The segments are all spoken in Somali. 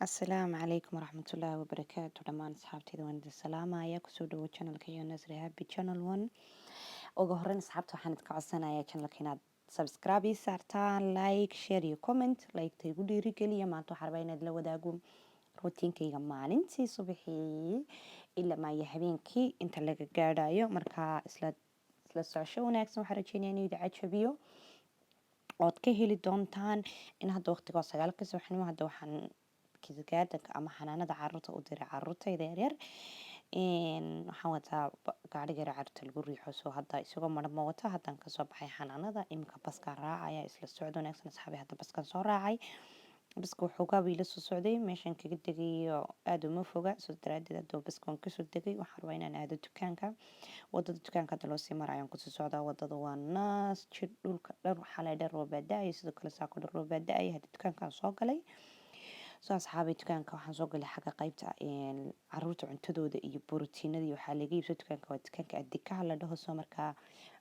Asalaamu calaykum waraxmatullaahi wabarakaatu. Dhammaan asxaabteyda waan idin salaamaya. Kusoo dhawo channelka iyo Nasri Happy Channel One. Ugu horreyn, asxaabta, waxaan idinka codsanayaa channelka inaad subscribe ii saartaan, like, share iyo comment. Like-ta igu dhiirigeliya. Maanta waxaan rabaa inaad la wadaago routinekayga maalintii subaxii ilaa maayo habeenkii inta laga gaadhayo. Markaa isla socosho wanaagsan. Waxaan rajeynaya inuu idin cajabiyo ood ka heli doontaan. In hadda waqtiga waa 9-ka subaxnimo. Hadda waxaan kindergartenka ama xanaanada caruurta u diray caruurtayda yaryar. Waxaan wataa gaariga yar caruurta lagu riixo, soo hadda isagoo maran ma wata. Haddaan kasoo baxay xanaanada, iminka baskaan raacaya. Isla socod wanaagsan, asxaabi. Hadda baskaan soo raacay. Baska waxoogaa buu ila soo socday, meeshaan kaga degayo aada uma foga, soo daraadeed hadda baska waan kasoo degay. Waxaan rabaa inaan aado dukaanka. Wadada dukaanka hadda loo sii marayo ayaan kusii socdaa. Wadada waa naas jir, dhulka dhan xalay dhan roob baa da-ay, sidoo kale saako dhan roob baa da-ay. Hadda dukaankaan soo galay. Soo asxaabay, dukaanka waxaan soo galay xagga qaybta caruurta cuntadooda iyo borotiinada iyo waxaa laga iibso. Dukaanka waa dukaanka Edekaha la dhaho. Soo markaa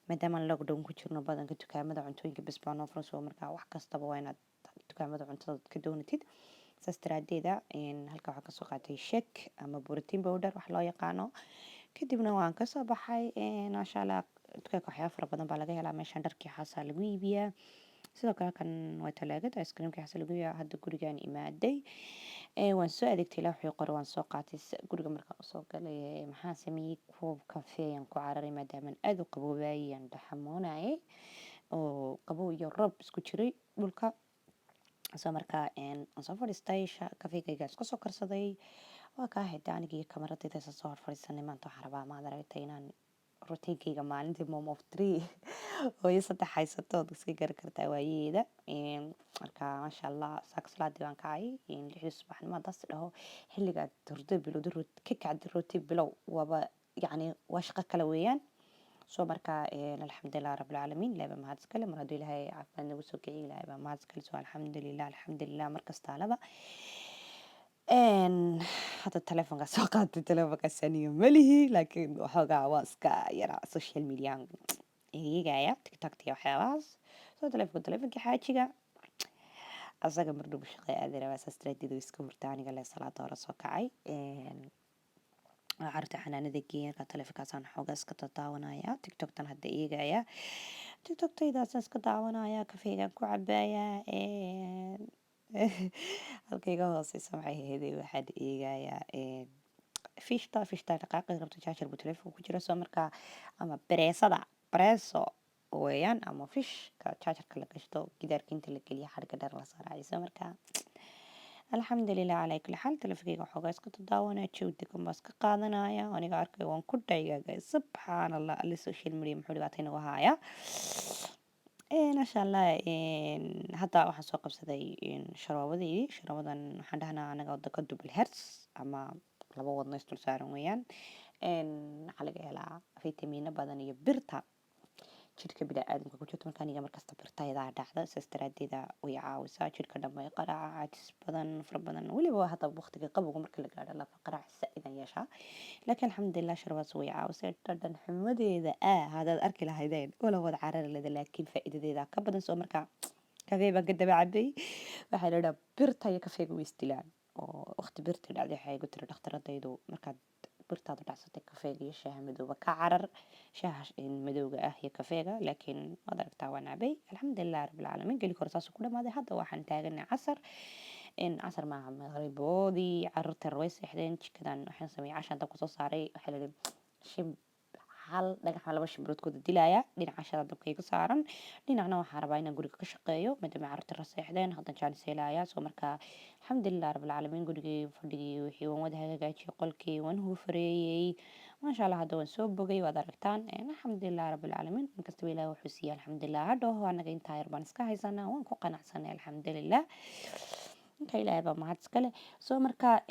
maadaama lockdown ku jirno, badanka dukaamada cuntooyinka bes baa noo furan. Soo markaa wax kastaba waa inaad dukaamada cuntada ka doonatid. Saas daraadeeda halka waxaan kasoo qaatay shake ama protein powder wax loo yaqaano. Kadibna waan kasoo baxay. Maasha Allah, dukaanka waxyaaba fara badan baa laga helaa. Meeshaan dharkii xaasaa lagu iibiyaa. Sidoo kale kan waa talaagada ice creamka xaasa lagu iibiyaa. Hadda gurigaan imaaday, waan soo adeegtay, ilaa wuxuu qoray waan soo qaatay. Guriga markaan usoo galay, maxaan sameeyey? Koob kafee ayaan ku cararay, maadaamaan aada u qaboobayay, aan dhaxamoonayay oo qabow iyo roob isku jiray dhulka. Soo markaa waan soo fadhiistay, kafeegayga iska soo karsaday. Waa kaa xidhay aniga iyo kamaradayda isa soo hor fadhiisanay. Maanta waxaan rabaa, maad aragtay, inaan routinekayga maalintii, mom of three, hooyo saddex haysato, ood iska gari kartaa waayaheeda. Marka maasha Allah, saaka salaadii baan kacay 6-dii subaxnimo. Haddaas dhaho xilligaad hurdo bilowda, ka kacdi rooti bilow, waaba yacni waa shaqo kale weeyaan. Soo marka alxamdulilah rabbilcaalamiin, ilahay baa mahad iskale. Mar hadduu Ilaahay caafimaad nagu soo kiciyo, Ilahay baa mahad iskale. So alxamdulilah, alxamdulilah mar kastaalaba. Hadda telefoonkaa soo qaatay. Telefoonkaas aniga malihi, laakiin waxoogaa waa iska yara social media eegaya, TikTok iyo waxyaabahaas. Soo telefoonka, telefonkii xaajiga, asaga mar dhow shaqo aadi rabaa, saas daraadeed oo iska hurta. Aniga le salaada hore soo kacay, carruurta xanaanada geeya. Markaa telefoonkaasaan xoogaa iska daawanaya, TikToktan hadda eegaya, TikToktaydaasaan iska daawanaya, kafeegaan ku cabaaya. Halka iga hooseysa maxay ahayd? Waxaan eegayaa fishta. Fishta dhaqaaqi rabto, charger buu telefoonka ku jira. Soo markaa ama bareesada, bareeso weeyaan, ama fishka chargerka la gashto, gidaarka inta la geliya, xadhigga dheer la soo raaciyo. Markaa alxamdulilah calaa kulli xaal, telefonkeyga waxoogaa iska daawanaya, jawi degan baa iska qaadanaya. Aniga arkay waan ku dhaygaagay. Subxaan Allah, alle, social media muxuu dhibaatay nagu haaya? Maasha Allah, hadda waxaan soo qabsaday sharoobadeydii. Sharoobadan waxaan dhahnaa anaga wadanka dubbelhjärta ama laba wadno isdul saaran weeyaan. Waxaa laga helaa fitamiino badan iyo birta jidhka bini'aadamka ku jirto. Marka aniga markasta birtaydaa dhacda, saas daraadeeda way caawisaa jidhka dhan bay qaraaca, caajis badan fara badan. Weliba hadda waqtiga qabowga marka la gaadho, lafa qaraac sa'idan yeeshaa, laakiin alxamdulilah, sharbaas way caawisay. Dhadhan xumadeeda haddaad arki lahaydeen, wala wada carari leeda, laakiin faa'iidadeeda ka badan. Soo markaa kafee baan ka daba cabay. Waxaa la dhahaa birta iyo kafeega way isdilaan, oo waqti birta dhacday waxay igu tiri dhakhtaradaydu, markaad birtaadu dhacsatay, kafeega iyo shaaha madooba ka carar, shaaha madowga ah iyo kafeega. Laakiin waad aragtaa, waan cabay. Alxamdulilah rabbilcaalamiin, geli hore saasuu ku dhamaaday. Hadda waxaan taaganay casar, casar maaha, maqriboodii. Caruurta way seexdeen. Jikadan waxaan sameeyey cashaan dabka soo saaray. Waxaa la yidhi shim hal dhagax laba shimbiroodkooda dilaya. Dhinaca cashada dabka iga saaran, dhinacna waxaan rabaa inaan guriga ka shaqeeyo, maadaama carruurta ra seexdeen. Haddan jaanis helaya. Soo markaa alxamdulilah rabbilcaalamiin, gurigii, fadhigii, wixii waan wada hagaajiyey, qolkii waan huufareeyey. Maasha Allah, hadda waan soo bogay, waad aragtaan. Alxamdulilah rabbilcaalamiin, inkastaba Ilaah wuxuu siiyey, alxamdulilah hadhoho. Anaga intaa yar baan iska haysanaa, waan ku qanacsanay, alxamdulilah. Inka Ilaahay baa mahad iskale. Soo marka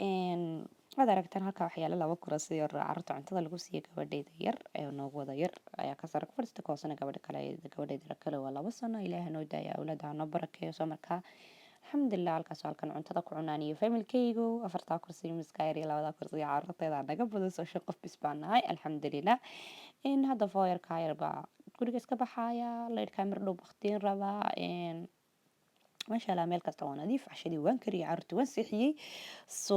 waad aragtaan, halkaa waxaa yaala laba kurasi oo carruurta cuntada lagu siiyo. Gabadhayda yar ee noogu wada yar ayaa ka sare ku fadhiista, ka hoosena gabadha kale. Gabadhayda kale waa 2 sano. Ilaahay noo daaya, awlaada hanoo barakeeyo. Soo markaa alxamdulilah, halkaas halkan cuntada ku cunaan iyo familkaygu. Afartaa kursi, miska yar iyo labadaa kursi, carruurtayda naga badan. Soo shan qof bis baan nahay, alxamdulilah. Hadda fooyarkaa yar baa guriga iska baxaaya, laydhkaa mir dhow baktiin rabaa. Maasha Allah, meel kasta waa nadiif. Cashadii waan kariyay, carruurtii waan seexiyey. So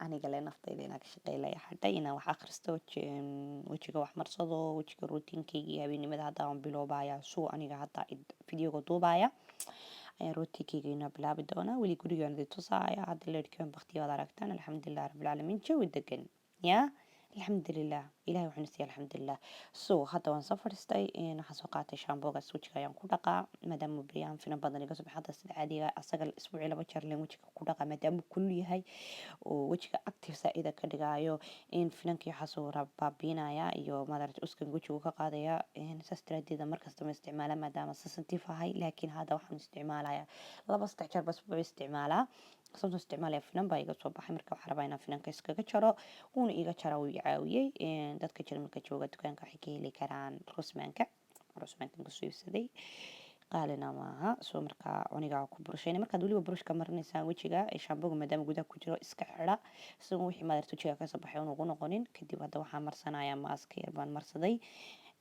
aniga le naftayda inaan ka shaqeylaya hadhay, inaan wax akhristo, wejiga wax marsado, wejiga routinekaygii habeenimada hadda waan biloobaya. So aniga hadda videoga duubaya ayaan routinekayga inoo bilaabi doonaa. Weli gurigaan idin tusaaya. Hadda leerhkii baktiya waad aragtaan. Alxamdulilah rabbilcaalamiin, jawi degan ya, alxamdulilah, Ilahay wuxuu nasiiyay, alxamdulilah. So hadda waan soo fadhiistay, waxaan soo qaatay shampoogaas, wejiga ayaan ku dhaqaa, maadaama beryahan finan badan iga soo baxay. Hadda sida caadiga asaga isbuucii 2 jeer leen wejiga ku dhaqaa, maadaama kulul yahay oo wejiga active saa-ida ka dhigaayo, in finankii waxaasuu baabiinaya iyo madarata uskan wejigu ka qaadaya. Saas daraadeeda markasta ma isticmaala, maadaama sensitive ahay. Laakiin hadda waxaan isticmaalaya 2, 3 jeer bas buu isticmaalaa, sababtoo isticmaalaya finan baa iga soo baxay. Marka waxaan rabaa inaan finanka iskaga jaro, wuuna iga jara, wuu i caawiyey. Dadka Jarmalka jooga dukaanka waxay ka heli karaan Rossmannka. Rossmannkan kusoo iibsaday, qaalina maaha. So markaa cunigaa ku burushayna. Markaad weliba burushka marinaysaan wejiga, shampooga maadaama gudaha ku jiro, iska xidha si wixii madarta wejiga kasoo baxay uun ugu noqonin. Kadib hadda waxaan marsanayaa mask yar baan marsaday.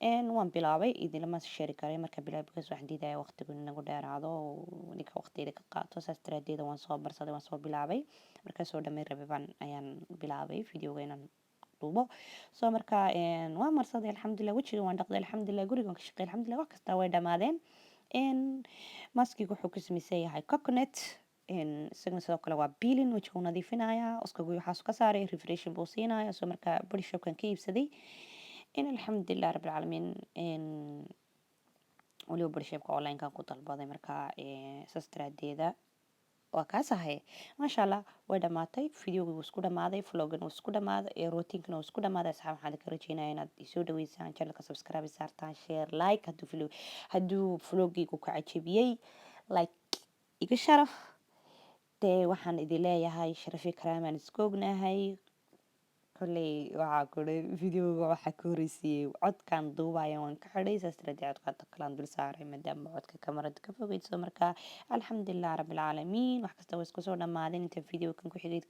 Waan bilaabay, idinlama share karay marka bilaabay, because waxaan diidaya waqtigu inagu dheeraado, ninka waqtiga ka qaato. Saas daraadeeda waan soo marsaday, waan soo bilaabay. Markaa soo dhamay rabay baan ayaan bilaabay videoga inaan duubo. So marka waan marsaday, alxamdulilah. Wejiga waan dhaqday, alxamdulilah. Guriga waan ka shaqeey, alxamdulilah. Wax kasta way dhamaadeen. Maskiga wuxuu ka samaysan yahay coconut, isagana sidoo kale waa peeling, wejiga uu nadiifinaya, uskagu waxaas ka saaray, refreshing buu siinaya. So marka Body Shopkan ka iibsaday. In alxamdulilah rabbilcaalamiin, waliba Body Shopka onlinekan ku dalbaday. Marka saas daraadeeda waa kaas ahay. Maasha Allah, way dhamaatay. Videogi wuu isku dhamaaday, vlogan wuu isku dhamaaday, routinekana wuu isku dhamaaday. Asxaab, waxaan ka rajeynaya inaad isoo dhaweysaan, channelka subscribe saartaan, share, like. Hadduu vlogigu ka cajabiyey, like iga sharaf. Dee waxaan idin leeyahay sharafi karaamaan isku ognahay. Kolley waxaa kuri videoga waxaa ka horeysiiyey codkan duubaya, waan ka xidhay. Saas daraadeed codka hadda kalaan dul saaray, maadaama codka kamarada ka fogeyso. Marka alxamdulilah rabbilcaalamiin, wax kasta waa isku soo dhamaadeen. Inta videokan ku xigay.